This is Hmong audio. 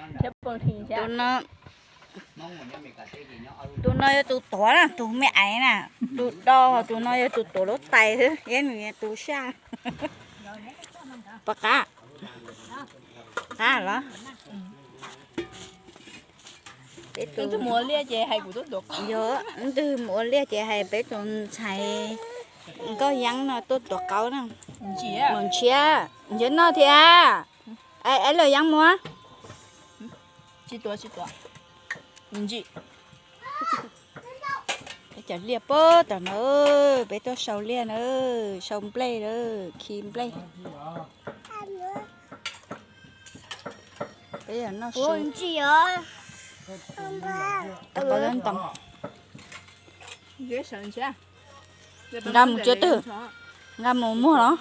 Tus no, tus no yog tus tuav na, tus me aiv na, tus do, tus no yog tus tuav lub tais xwb, yog nws tus saj. Puas qab? Qab los? Peb tus, yog twg mus ua liaj ces hais peb tus ntxhais Nkauj Yeeb no tuaj tuav qaub na. Mus ntshiab, ntshiab noj thiab. Aib, lwm yeeb muab. Peb cov liaj puag tom no, peb tuaj sau liaj na, sau nplej na, khi nplej. Peb yog noj su. Tau qau ntoo. Nqa mus tsis twg, nqa mus muag los?